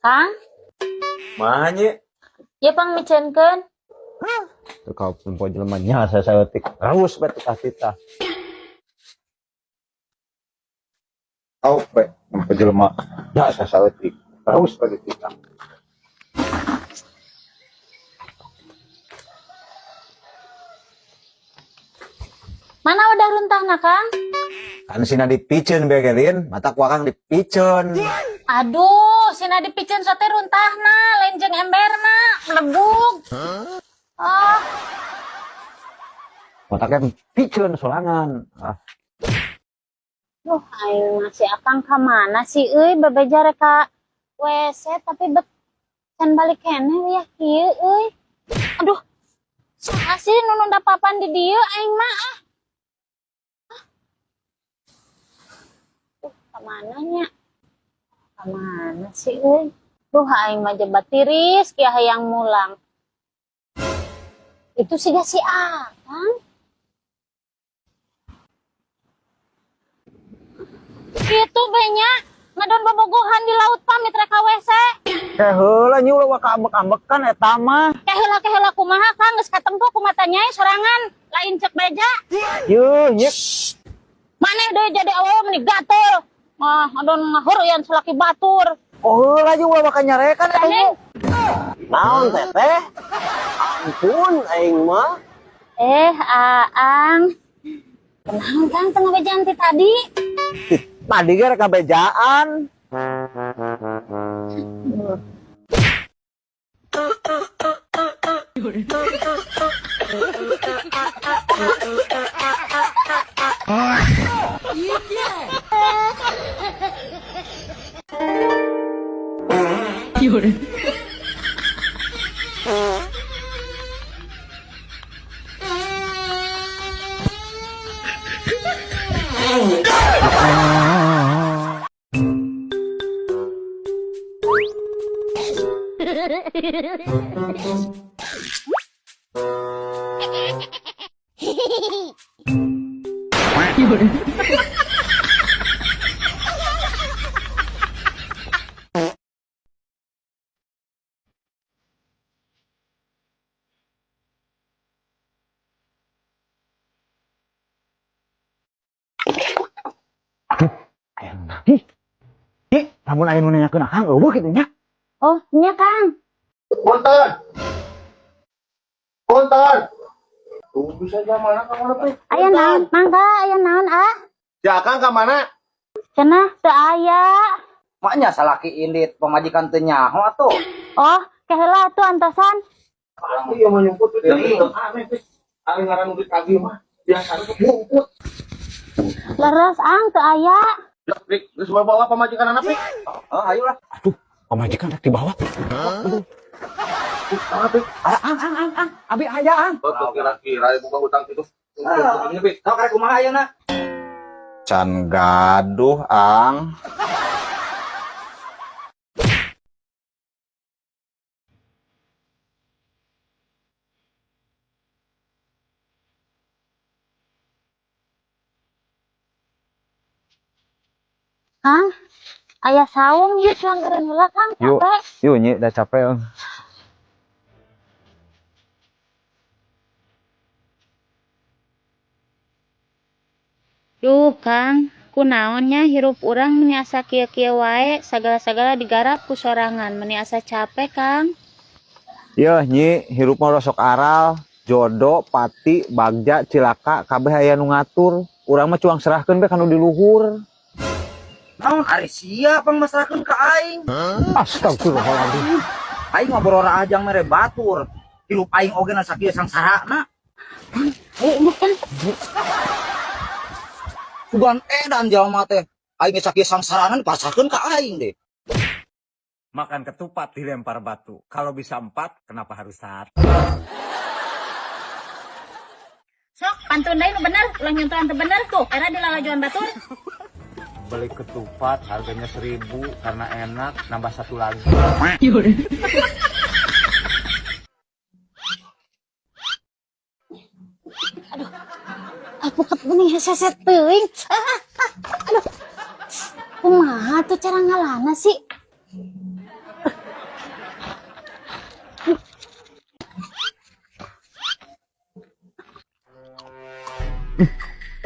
Kang, Mah nya. Ya pangmiceunkeun. Tuh kau nempo jelema nya saeutik. Raus bae tah titah. Au bae nempo jelema nya saeutik. Raus bae titah. Mana udah runtahna, Kang? Kan sina dipiceun bae gelin, mata ku akang dipiceun. Aduh, sina dipiceun sote runtahna, lain jeung emberna, melebug. Ah, Otaknya piceun sorangan. Ah, duh, aing mah si Akang ka mana sih euy, bebeja rek ka WC tapi bet can balik keneh ya kieu euy. Aduh, saha sih nu nunda papan di dieu aing mah ah. Ka mana nya? Ka mana sih euy? Duh, aing mah jebat tiris kieu hayang mulang. Itu siga si Akang. Kitu be nya ngadon bobogohan di laut pamit rek ka WC. Ke heula nya ulah waka ambek-ambekan eta mah. Keheula-keheula kumaha Kang, geus katempo ku mata nyai sorangan, lain cek beja. Yeuh, nya. Maneh deui jadi awewe meni gatel. Ah, ngadon ngahuruyan salaki batur. Oh heula jeung ulah waka nyarekan eta. Neng, Naon teteh? Ampun aing mah. eh, Aang. Tenang Kang, tengah bejaan ti tadi. Tadi ge rek kabejaan. Enak. Ih, lamun aya nu nanyakeun Akang eueuh kitu nya. Oh, nya Kang. Punten. Punten. Tunggu saja mana kamu lebih. Aya naon? Mangga, aya naon ah? Si Akang ka mana? Cenah teu aya. Maknya salaki indit pamajikan teu nyaho atuh. Oh, keheula atuh antosan. Iya mah nyumput tuh. Aneh tuh. Ari ngaran duit kagi mah. Biasa tuh nyumput. Leres Ang teu aya. Pik, geus bawa pamajikan anak pik. Oh, ayolah. Aduh, pamajikan rek dibawa. Ah, pik. Ang ang ang ang, abi aya ang. Tuh kira-kira buka hutang itu. Ini pik. Sok rek kumaha ayeuna? Can gaduh ang. Kang, aya saung ieu cuangkeun heula Kang, Yuk. capek. Yuk nyi, udah capek. Ang. Duh, Kang, kunaon nya hirup urang meni asa kieu-kieu wae, sagala-sagala digarap ku sorangan, meni asa capek, Kang. Yeuh nyi, hirup mah sok aral, jodoh, pati, bagja, cilaka, kabeh aya nu ngatur. Urang mah cuang serahkeun be ka nu di luhur. Naon ari sia pangmasrahkeun ka aing? Astagfirullahaladzim. Aing mah borora ajang mere batur. Hirup aing oge na sakieu sangsarana. Ayo, ini Kang. Sugan edan jelema teh. Aing geus sakieu sangsarana dipasrahkeun ka aing deh. Makan ketupat dilempar batu. Kalau bisa empat, kenapa harus satu? Sok, pantun deui nu bener, ulah nyontohan teu bener tuh. Era di lalajoan batur. Beli ketupat harganya 1.000 karena enak, nambah satu lagi. Alpukat bening hese teuing. Ah, ah, aduh. Kumaha tuh cara ngalana sih?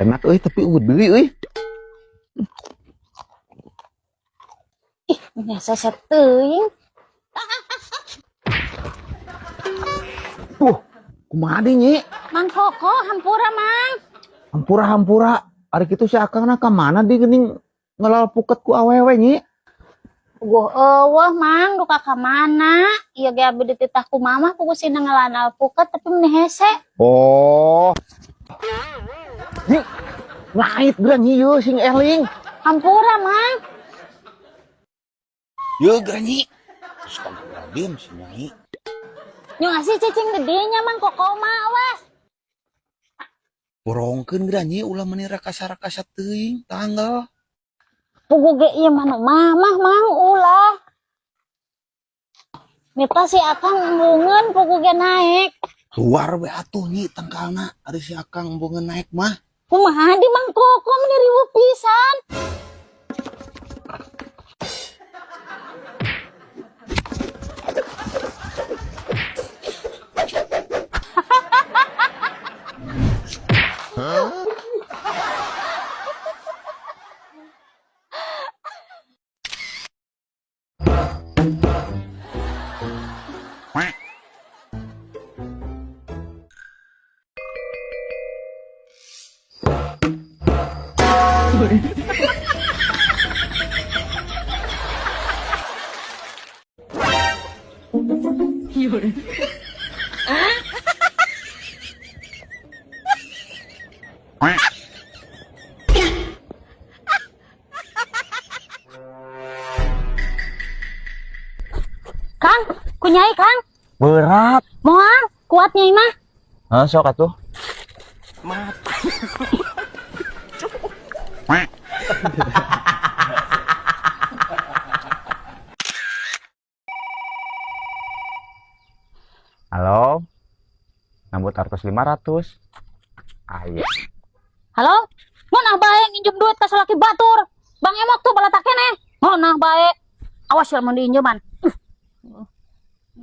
Enak euy, tapi eueuh deui euy. Ih, bening hese teuing. Tuh, kumaha deui Nyi? Mang Koko, hampura Mang. Hampura-hampura. Ari kitu si Akang na ka mana di geuning ngelal puket ku awewe Nyi? Puguh eueuh Mang, duka ka mana? Ieu ge abdi dititah ku mamah puguh sina ngelaan alpukat tapi meni hese. Oh. Nyi, ngait geura Nyi yeuh sing eling. Hampura Mang. Yeuh geura Nyi. Astagfirullahaladzim si Nyai. Nyung asih cicing gede nya Mang Koko mah awas. Borongkeun geura Nyi ulah meuni rakasa-rakasa teuing tanggal. Puguh ge ieu mah nu mamah Mang ulah. Mita si Akang embungeun puguh ge naik. Luar we atuh Nyi tangkalna ari si Akang embungeun naik mah. Kumaha di Mang Koko meni riweuh pisan. Kang, kunyai Kang. Berat. Moal, kuat nyai mah. Hah, sok atuh. Halo. Nambut artos 500. Aya. Halo? Ngonah bae nginjem duit ka salaki batur. Bang Emok tuh balatak keneh. Ngonah bae. Awas ya mun diinjeman.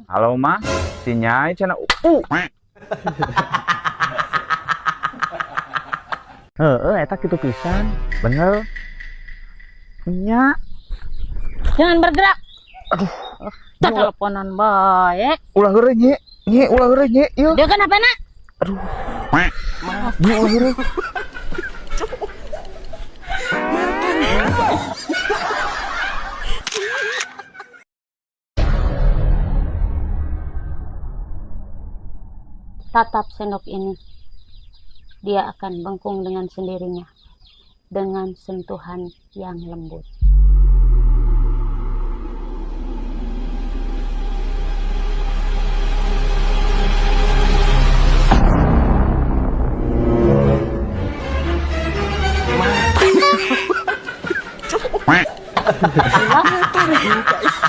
Halo, Ma. Si Nyai cenah Heeh, eta kitu pisan. Bener. Nya. Jangan bergerak. Aduh. Teleponan bae. Ulah heureuy Nyi. Nyi ulah heureuy Nyi yeuh. Dia kan HP-na? Nyi ulah heureuy. Tatap sendok ini. Dia akan bengkung dengan sendirinya. Dengan sentuhan yang lembut. Allah.